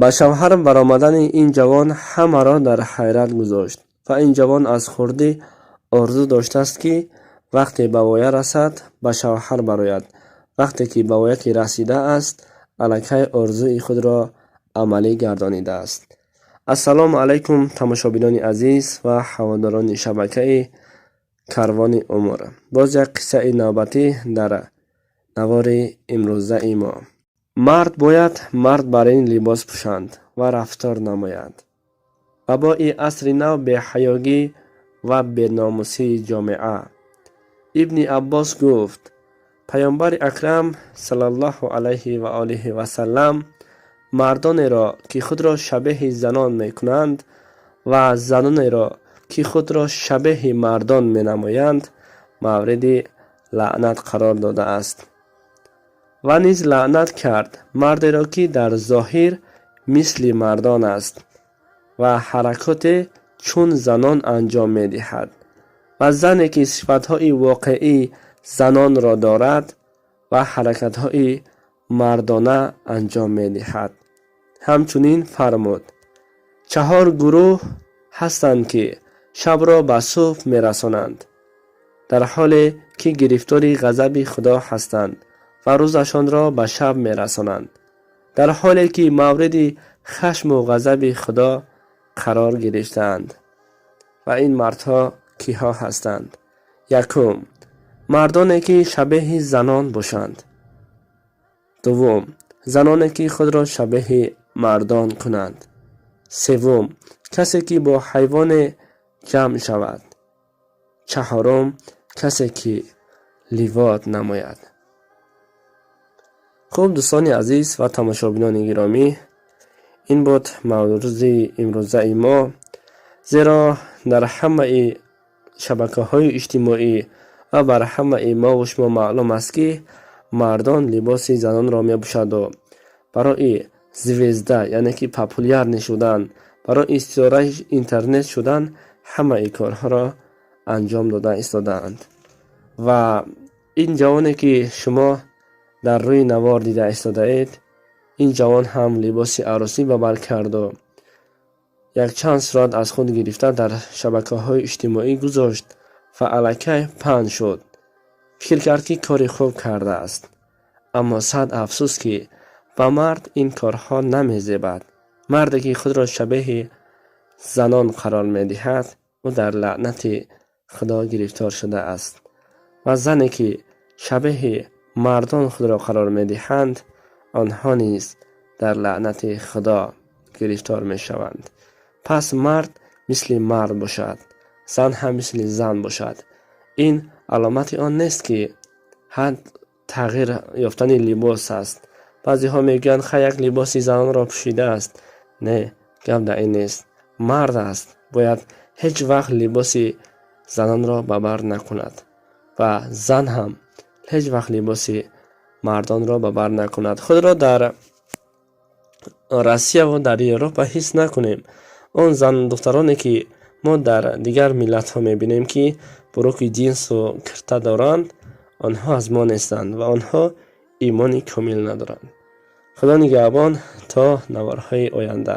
Ба шавҳар баромадани ин ҷавон ҳамаро дар ҳайрат гузошт ва ин ҷавон аз хурдӣ орзу доштааст, ки вақте ба воя расад, ба шавҳар барояд. Вақте ки ба воя ки расидааст, аллакай орзуи худро амалӣ гардонидааст. Ассалому алайкум, тамошобинони азиз ва ҳаводорони шабакаи Карвони умр. Боз як қиссаи навбатӣ дар навори имрӯзаи мо. Мард бояд мард бар ин либос пӯшанд ва рафтор намояд. Вабои асри нав, беҳаёгӣ ва беномусии ҷомеа. Ибни Аббос гуфт: Паёмбари Акрам саллаллоҳу алайҳи ва олиҳи васаллам мардонеро, ки худро шабеҳи занон мекунанд, ва занонеро, ки худро шабеҳи мардон менамоянд, мавриди лаънат қарор додааст. Ва низ лаънат кард мардеро, ки дар зоҳир мисли мардон аст ва ҳаракоте чун занон анҷом медиҳад ва зане, ки сифатҳои воқеии занонро дорад ва ҳаракатҳои мардона анҷом медиҳад. Ҳамчунин фармуд: чаҳор гурӯҳ ҳастанд, ки шабро ба субҳ мерасонанд, дар ҳоле ки гирифтори ғазаби Худо ҳастанд, ва рӯзашонро ба шаб мерасонанд, дар ҳоле ки мавриди хашму ғазаби Худо қарор гирифтаанд. Ва ин мардҳо киҳо ҳастанд? Якум, мардоне, ки шабеҳи занон бошанд. Дуввум, заноне, ки худро шабеҳи мардон кунанд. Севум, касе, ки бо ҳайвоне ҷамъ шавад. Чаҳорум, касе, ки ливот намояд. Хуб, дӯстони азиз ва тамошобинони гиромӣ, ин буд мавзӯи имрӯзаи мо, зеро дар ҳамаи шабакаҳои иҷтимоӣ ва бар ҳамаи мову шумо маълум аст, ки мардон либоси занонро мепӯшаду барои звезда, яъне ки популярный шудан, барои ситораи интернет шудан ҳамаи корҳоро анҷом дода истодаанд. Ва ин ҷавоне, ки шумо дар рӯи навор дида истодаед, ин ҷавон ҳам либоси арӯсӣ ба бар карду якчанд сурат аз худ гирифта дар шабакаҳои иҷтимоӣ гузошт ва аллакай паҳн шуд. Фикр кард, ки кори хуб кардааст, аммо сад афсӯс, ки ба мард ин корҳо намезебад. Марде, ки худро шабеҳи занон қарор медиҳад, ӯ дар лаънати Худо гирифтор шудааст ва зане, ки шабеҳи мардон худро қарор медиҳанд, онҳо низ дар лаънати Худо гирифтор мешаванд. Пас мард мисли мард бошад, зан ҳам мисли зан бошад. Ин аломати он нест, ки ҳад тағйир ёфтани либос аст. Баъзеҳо мегӯянд: хай, як либоси занонро пӯшидааст. Не, гап дар ин нест. Мард аст, бояд ҳеҷ вақт либоси занонро ба бар накунад ва зан ҳам ҳеҷ вақт либоси мардонро ба бар накунад. Худро дар Россияву дар Европа ҳис накунем. Он зан духтароне, ки мо дар дигар миллатҳо мебинем, ки брюки ҷинсу кирта доранд, онҳо аз мо нестанд ва онҳо имони комил надоранд. Худо нигаҳбон то наворҳои оянда.